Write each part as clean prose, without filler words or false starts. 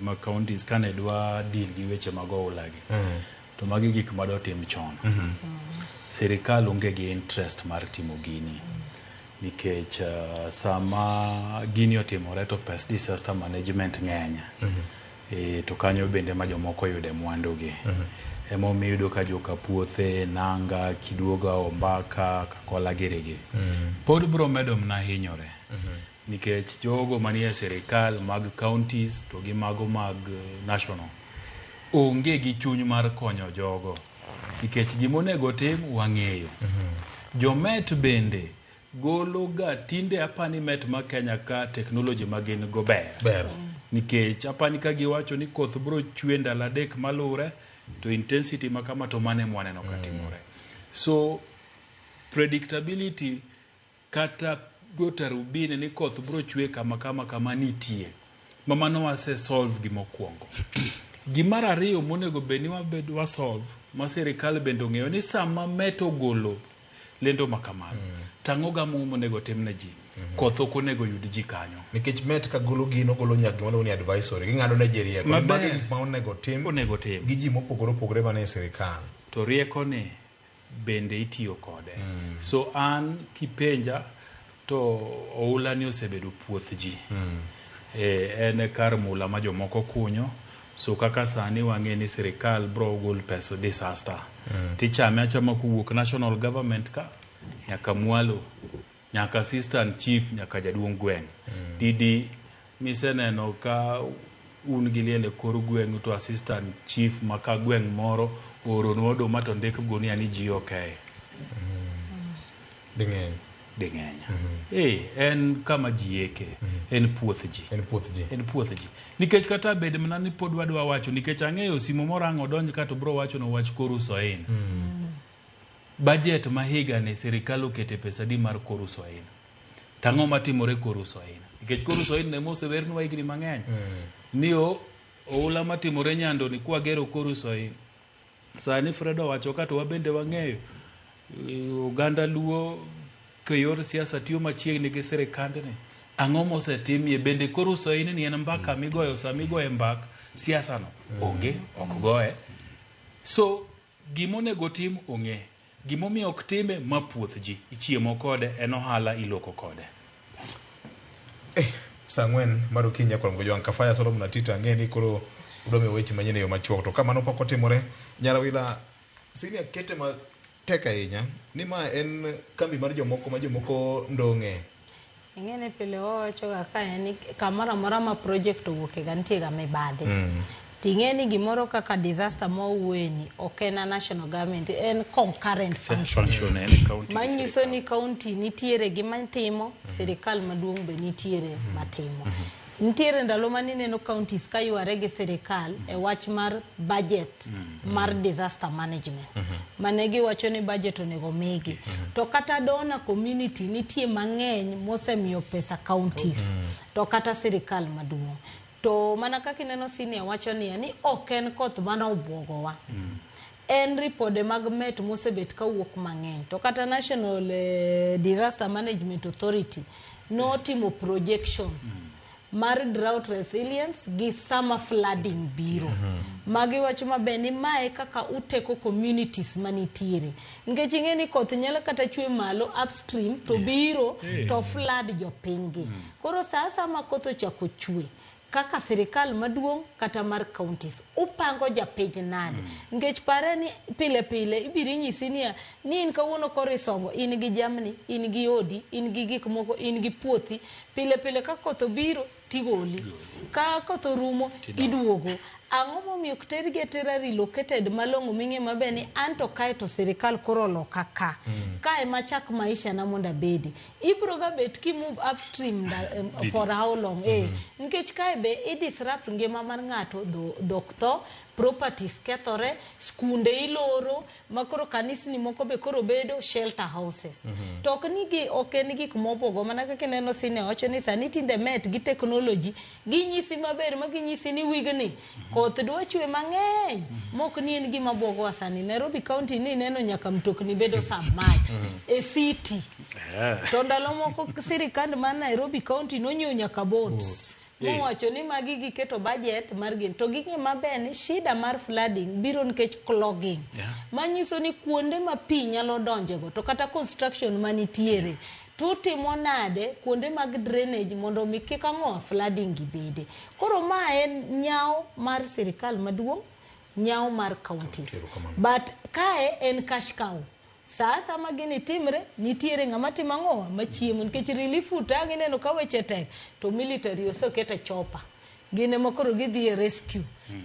mag counties kane dwa deal gi weche mag oula gi, to magi gik madotim chon. Sirikal onge gi interest mar timo gini nikech sama gini otimore to pes disaster management ng'eny. To kanyo bende ma jomoko yude mwandu gi. Emomiyo iyudo ka joka puothe, Nanga, Kiduoga, Ombaka, Kakola girigi. Pod bro medo mna hinyore. Nikech jogo manie sirikal mag counties to gi mago mag national onge gi chuny mar konyo jogo. Nikech gimonego tim wang'eyo. Jomet bende golo ga tinde apani met ma Kenya ka technology ma gin go ber. Ber. Nikech apani ka giwacho ni koth bro chwe ndalo 3 malure to intensity ma kama to mane mwaneno ka timore. So predictability kata go tarubini ni koth bro chwe kama kama kama nitie. Ma mano wase solve gimokwongo. Gimar ariyo monego bed ni wabed wa solve ma sirikal bende ong'eyo ni sama met ogolo lendo ma kamano, tang'o gamang'o monego tim ne ji. Koth ok onego yud ji kanyo. Nikech met ka golo gino golo nyaka gima luongo ni advisory. Ging'ado ne ji rieko. Maber. Magi gik ma onego tim. Onego tim. Gi ji mopogore opogore manie sirikal. To rieko ni bende itiyo kode. So an kipenja to oula ni osebedo puoth ji. En kar mula ma jomoko kunyo. So kaka sani wang'e ni sirikal bro gol pesa disaster. Tichame achama kowuok national government ka nyaka mwalo, nyaka assistant chief, nyaka jaduong' gweng'. Didi miseneno ka un gi liel e kor gweng'u to assistant chief ma ka gweng' moro ooronwa oduma to ndik gunia ni ji okeye. Ding'eny. Ding'eny. En kama ji eke. En puoth ji. En puoth ji. En puoth ji. Nikech kata bed mana ni pod wadwa wacho, nikech ang'eyo simo moro ang' odonj ka to bro wacho no wach koru soin. Budget ma higa ni sirikal okete pesa di mar koru soin. Tang'o matimore koru soin? Nikech koru soin ne mosewernwa higni mang'eny. Ni oula matimore Nyando ni kwagero koru soin. Sani Fred owacho ka to wabende wang'eyo oganda Luo ke yor siasa tiyo machiegni gi sirikandni. Ang'o mosetimie? Bende koru soin ni en mbaka migoyo sama igoye mbak siasa no? Onge, ok goye. So gimonego tim ong'e. Gimomiyo ok time ma puoth ji. Ichiemo kode, en ohala iloko kode. Saa 4 mar okinyi akoro mgojo wang' Kafaya Solomon Atita ang'e ni koro udwa miyo weche manyien e yo machuok to kamano pok otimore Nyarawila senior kete matek ahinya ni ma en kambi mar jomoko ma jomoko ndong'e. Ing'e ni pile wawacho ga ka ni kamoro amora ma project owuoke ga nitie ga mibadhi. Ting'e ni gimoro kaka disaster ma wawuoye ni ok en a national government, en concurrent function. Function en e county gi Manyiso sirikal. ni county nitiere gima timo, sirikal maduong' be nitiere matimo. Nitiere ndalo mane ineno counties ka yware gi sirikal e wach mar budget mar disaster management. Mane giwacho ni budget onego migi. To kata donor community nitie mang'eny mosemiyo pesa counties. To kata sirikal maduong'. To mana kaka ineno senior wacho niya ni ok en koth mane obwogowa. En ripode mag met mosebet kawuok mang'eny. To kata National Disaster Management Authority notimo projection mar drought resilience gi summer flooding biro. Magi wacho maber ni mae kaka uteko communities manitiere. Nikech ing'e ni koth nyalo kata chwe malo upstream to biro to flood jopiny gi. Koro saa asaya ma koth ochako chwe kaka sirikal maduong' kata mar counties upango japiny nade? Nikech pare ni pile pile ibiro nyisi niya ni in kawuono koro isongo in gi jamni, in gi odi, in gi gik moko, in gi puothi. Pile pile ka koth obiro tigoli. Ka koth orumo iduogo. Ang'o momiyo ok tergi atera relocated malong'o ming'e maber ni anto kae to sirikal koro oloka ka. Kae machak maisha na mondo abede. Ibro ga bet ki move upstream for how long? Nikech kae be i disrupt ngima mar ng'ato, dhok tho, properties kethore, skunde iloro, makoro kanisni moko be koro bedo shelter houses. To ok ni gi, ok en gik mopogo, mana kaka ineno sine wacho ni sani tinde met gi technology, ginyisi maber ma ginyisi ni wigni koth dwa chwe mang'eny, mok ni en gima bwogowa sani. Nairobi County ni ineno nyaka mtokni bedo submerged e city. To ndalo moko sirikand mar Nairobi County nonyiewo nyaka boats. Mowacho ni magi giketo budget mar gini to ging'e maber ni shida mar flooding biro nikech clogging. Manyiso ni kuonde ma pi nyalo donjego to kata construction manitiere tutimo nade kuonde mag drainage mondo mi kik ang'o flooding gi bede. Koro ma en nyawo mar sirikal maduong', nyawo mar counties. Erokamano. But kae en cash cow. Sa asaya gini timre, nitiere ng'ama timo ang'o machiemo nikech relief food ang' ineno ka weche tek to military oseket e chopa. Gin ema koro gidhi e rescue.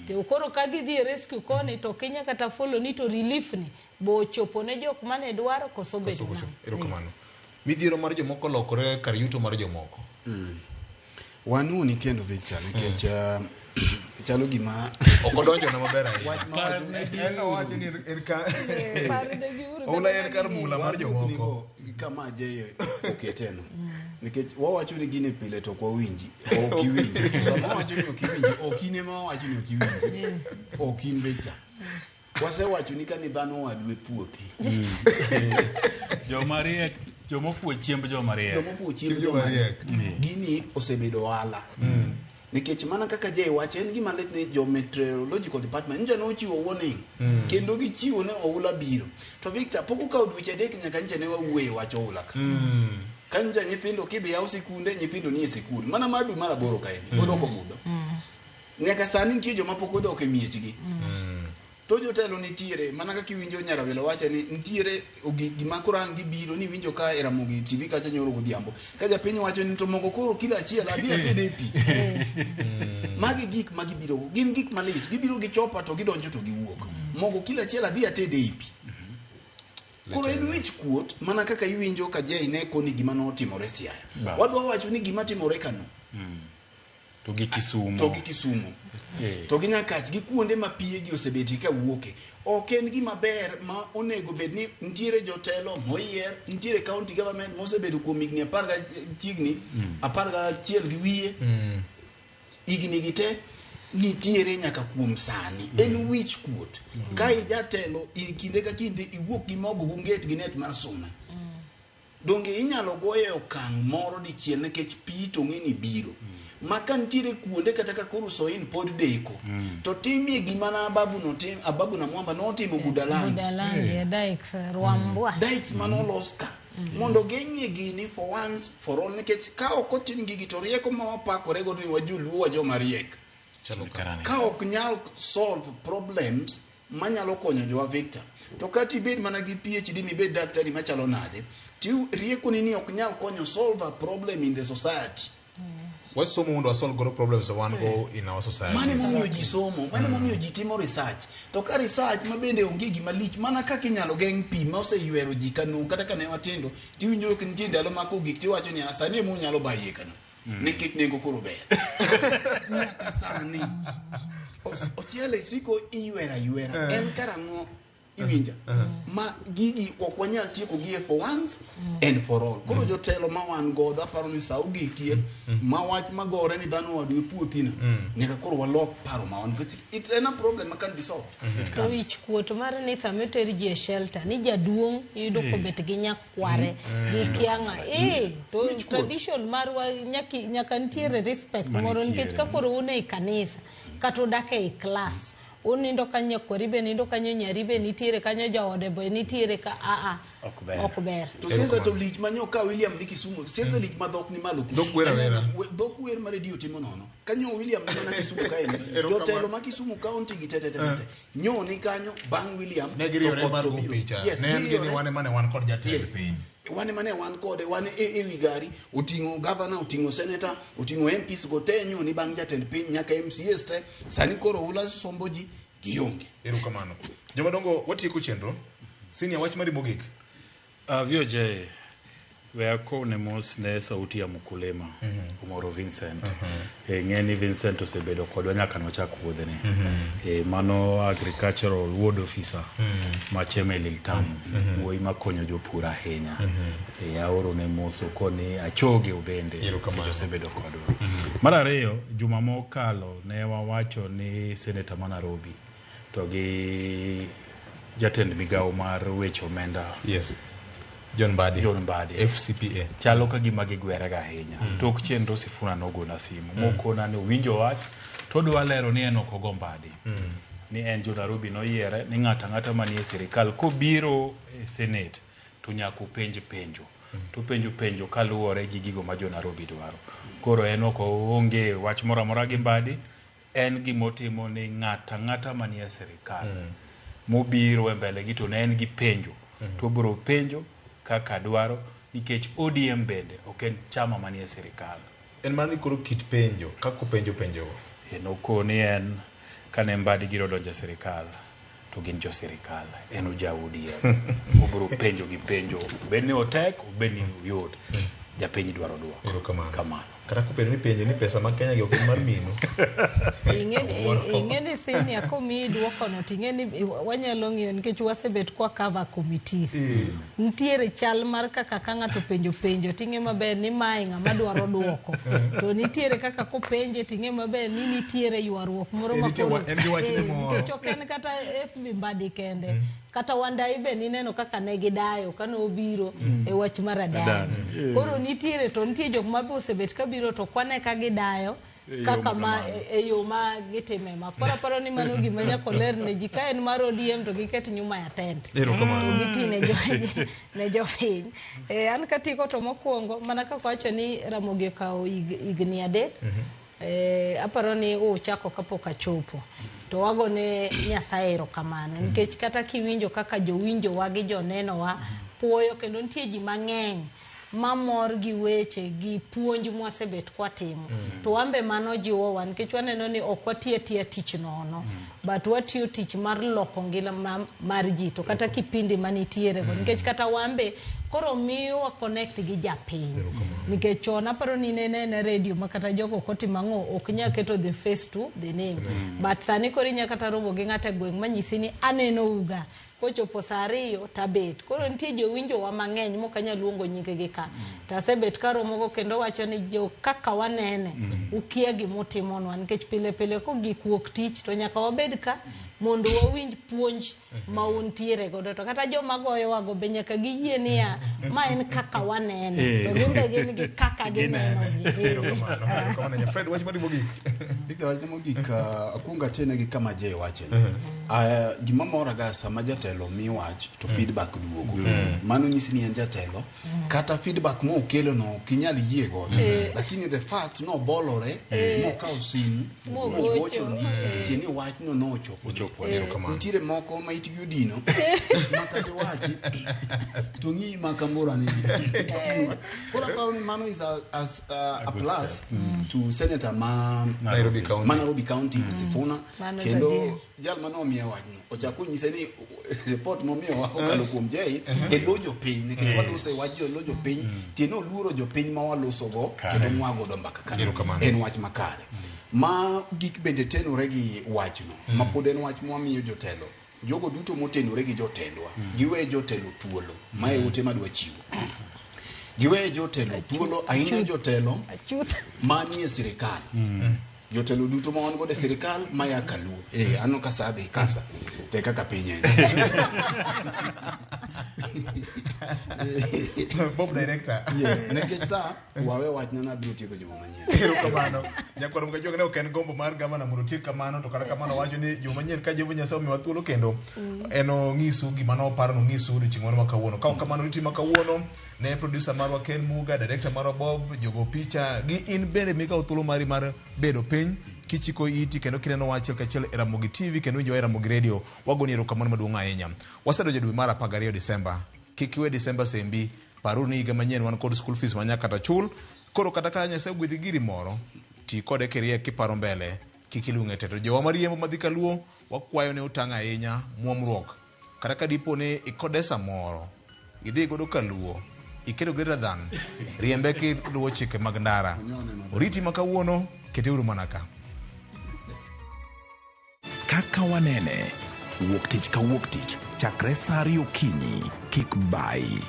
To koro ka gidhi e rescue koni to ok inya kata follow ni to relief ni bo ochopo ne jok mane dwaro koso bedo Koso- nang'o. Erokamano. Midhiero mar jomoko lokore kar yuto mar jomoko. Wanuoni kendo Victor nikech chalo gima Ok odonjona maber ahinya. wach mawacho ni En owacho ni en ka Parnegiuru Oula en kar mula mar jomoko. Wadwoknigo kama Jay oketeno nikech wawacho ni gini pile to ok wawinji ok iwinji To sama wawacho ni ok iwinji ok in ema wawacho ni ok iwinji ok in Victor wasewacho ni kani dhano owadu e puothi Joma riek, joma ofuwo chiemb joma riek. joma ofuwo chiemb Chiemb joma joma riek. riek gini osebedo ohala nikech mana kaka Jay wacho en gima lit ni jo meteorological department nja nochiwo warning kendo gichiwo ne oula biro to Victor pok okawo dweche 3 nyaka nja ne wawuoye e wach oula ka ka nja nyithindo kidhi yaw sikunde nyithindo nie sikul mana mar dwe mar 8 kaendi pod ok obudho nyaka sani nitie joma pok odok e miechgi to jotelo nitiere mana kaka iwinjo Nyarawila wacho ni nitiere gima koro ang' gibiro ni iwinjo ka e Ramogi TV kacha nyoro godhiambo ka japiny wacho ni to mogo koro kilo achiel adhi atede e pi magi gik ma gibiro go gin gik malit gibiro gi chopa to gidonjo to giwuok mogo kilo achiel adhi atede e pi koro en wich kuot mana kaka iwinjo ka Jay ne koni gima notimore Siaya Bas. wadwa wacho ni gima timore kano To gi Kisumo. to gi Kisumo to gi Nyakach gi kuonde ma piegi osebetie ka wuoke ok en gima ber ma onego bed ni nitiere jotelo moyier nitiere county government mosebedo kuom higni 10 chiegni 11 gi wiye higni gi te nitiere nyaka kuom sani en wich kuot ka ijatelo i kinde ka kinde iwuok gi mogo gonget gi net mar suna donge inyalo goye e okang' moro dichiel nikech pi to ng'e ni biro ma ka nitiere kuonde kata ka koro Soin pod deko to timie gima na Ababu notim Ababu Namwamba notimo Budalangi Budalangi, e dikes, Rwambwa. dikes manolos ka mondo geng'ie gini for once for all nikech ka ok otim gigi to rieko ma wapakore godo ni wajoluo wa joma riek Chalo ka. ka ok nyal solve problems manyalo konyo jowa Victor to kata ibed mana gi PhD mibed daktari machalo nade ti riekoni ni ok nyal konyo solve a problem in the society Wasomo mondo wasolve godo problems wan go in our society. mano emomiyo ji somo mano emomiyo ji timo research to ka research ma bende onge gima lich mana kaka inyalo geng' pi ma oseywero ji kano kata ka ne watindo tiwinjo ka nitie ndalo ma kogik tiwacho ni "Ah, sani ema unyalo bayie kano nikech nengo koro ber nyaka sani Ochiele siko iywero aywera en karang'o iwinja ma gigi ok wanyal tieko gi e for once and for all koro jotelo ma wan godo aparo ni sa ogikie ma wach magore ni dhano wadu e puothina nyaka koro walok paro ma wan nikech it's en a problem ma can be solved To wich kuot mar ni sama oter ji e shelter ni jaduong' iyudo kobet gi nyakware gi kiang'a to Wich kuot. tradition marwa nyaka nitiere respect moro Manitiere. nikech ka koro un ei kanisa kata udak ei klas unindo kanyo nyakwari be nindo kanyo nyari be nitiere kanyo jaode be nitiere ka aa Ok ber. ok ber to siasa to lich manyo ka William dhi Kisumu siasa lich ma dhok ni malo Dhok wer awera. Dhok wer ma redio timo nono kanyo William ni mana Kisumu kaendi Erokamano. jotelo ma Kisumu county gi te te te te nyo ni kanyo bang' William Ne giriwore to koth mar to go biro. picha. Yes, Ne en gini giriwore. wan ema ne wan kod jatend Yes. piny. wan ema ne wan kode wan e wi gari oting'o governor oting'o senator oting'o MPs go te nyo ni bang' jatend piny nyaka MCAs te sani koro ula sombo ji gionge Erokamano. Jomadongo watieko chenro. Senior wach mari mogik. VOJ we akone mos ne sauti ya mkulima Omoro Vincent. Ng'e ni Vincent osebedo kodwa nyaka nochak wuodhene. Mano agricultural ward officer ma Chemelil Town. Wuoyi makonyo jopur ahinya. Aoro ne mos okoni achoge bende Erokamano. nikech osebedo kodwa. Mar ariyo, juma mokalo ne wawacho ni seneta ma Nairobi to gi jatend migawo mar weche omenda Yes. John Mbadi. John Mbadi. FCPA. Chalo ka gima gigwerega ahinya. Tok chenro Sifuna nogona simu. Mokona ni owinjo wach to odwa lero ni en ok ogo Mbadi. Ni en jo Nairobi noyiere ni ng'ato ang'ata manie sirikal kobiro e Senate to nyaka openj penjo. To penjo penjo kaluwore gi gigo ma jo Nairobi dwaro. Koro en ok oonge wach moro amora gi Mbadi. En gimotimo ni ng'ato ang'ata manie sirikal mobiro e mbele gi to ne en gi penjo to obiro penjo kaka dwaro nikech ODM bende ok en chama manie sirikal. En mana ni koro kit penjo kaka openjo penjogo. Nokoni en kane Mbadi giro donjo e sirikal to gin jo sirikal en oja ODM obiro penjo gi penjo obed ni otek obed ni oyot japiny dwaro duoko. Erokamano. Kamano. Kata kobedo ni penjo ni pesa ma Kenya gi ok en mar minu. Ing'e ni senior komiyi duokono to ing'e ni wanyalo ng'iyo nikech wasebet kwa cover committees. Nitiere chal mar kaka ka ng'ato penjo penjo ting'e maber ni mae ng'ama dwaro duoko. To nitiere kaka kopenje ting'e maber ni nitiere ywaruok moro ma koro en gi wachne moro. Nikech ok en kata FB Mbadi kende. Kata Wandayi be nineno kaka ne gidayo kane obiro e wach mar Adani. Koro nitiere to nitie jok ma be osebet kabiro to kwane ka gidayo kaka ma e yo ma gitime ma. Koro aparo ni mano gima nyaka oler ne ji ka en mar ODM to giket nyuma ya tent. Erokamano. To giti ne jopiny. An katieko to mokwongo mana kaka wacho ni Ramogi okawo higni 3. Aparo ni uchako kapok achopo. To wagone Nyasaye erokamano nikech kata kiwinjo kaka jowinjowa gi jonenowa puoyo kendo nitie ji mang'eny mamor gi weche gi puonj mwasebet kwatimo. To wan be mano jiwowa nikech waneno ni ok wati atiya tich nono but watiyo tich mar loko ngima mar ji to kata kipindi manitiere go nikech kata wan be koro miyo wa connect gi japiny nikech chon aparo ni ne en radio ma kata jogo ok otimo ang'o ok nyal keto the face to the name but sani koro inya kata romo gi ng'ato e gweng' manyisi ni aneno uga kochopo saa 2 tabet. Koro nitie jowinjowa mang'eny mok anyal luongo nying gi ka. To asebet karomogo kendo wacho ni jo kaka wanene ukia gimutimonwa nikech pile pile kogik wuok tich to nyaka wabed ka mondo wawinj puonj ma untiere godo. To kata joma goyowago be nyaka giyie niya ma en kaka wanene to gin be gin gi kaka gineno gi. Erokamano. Erokamano. Fred, wach mari mogik. Victor, wachna mogik akuongo atene gi kama Jay wache. Gima moraga sama jatelo mi wach to feedback duogo. Mano nyisi ni en jatelo. Kata feedback mokelo no ok inyal yie godo. Lakini the fact nobolore mokawo simu Mogocho. mogochoni tiende ni wachno nochopo. Ochopo. Erokamano. Nitiere moko ma itgi odino ma kata wachi to ng'iyi ma kamoro ni. Koro aparo ni mano is a good plus to senator ma Nairobi County. ma Nairobi County Sifuna. Mano Kendo adier. jal mane omiye wachno ochako nyise ni report momiyowa kokalo kuom Jay e lo jopiny nikech waloso e wach jo lo jopiny tiende oluoro jopiny ma walosogo kendo mwagodo mbaka ka Erokamano. en wach makare ma gik bende tenore gi wachno ma pod en wach mwamiyo jotelo jogo duto motenore gi jotendwa giwe jotelo thuolo mae ote madwa chiwo giwe jotelo thuolo ahinya jotelo Achuth. manie sirikal jotelo duto ma wan godo e sirikal maya kaluo aneno ka sa dhi kasa te kaka piny en. Bob director. Yes, nikech sa wawe wachna nabiro tieko juma manyien. Erokamano. Nyakwar Mkajuoga ne ok en gombo mar gavana mondo otiek kamano to kata kamano wacho ni juma manyien ka Jehova Nyasaye omiwa thuolo kendo enong'isu gima noparo nong'isu odiochieng' moro ma kawuono. Ka ok kamano riti ma kawuono ne producer marwa Ken Muga, director marwa Bob, jogo picha gi in bende mikawo thuolo mari mar bedo piny kichiko iti kendo kineno wa achiel kachiel e Ramogi TV kendo winjowa e Ramogi Radio. Wagoni erokamano maduong' ahinya. Wasedonjo e dwe mar 12 Disemba. Kik iwe Disemba sembi. Paruru ni higa manyien wan kod school fees ma nyaka kata chul. Koro kata ka Nyasaye ogwedhi giri moro, ti kode kiriek kiparo mbele, kik ilung'e te. To jowa mariembo madhi kaluo, wakwayo ni utang' ahinya muomruok. Kata ka dipo ni ikodesa moro, idhi godo kaluo, iketo greater than, riembe kiluwo chike mag ndara. Oriti ma kawuono, keteuru mana ka. Kaka wanene, wuok tich ka wuok tich, chakre saa 2 okinyi, kik bayi.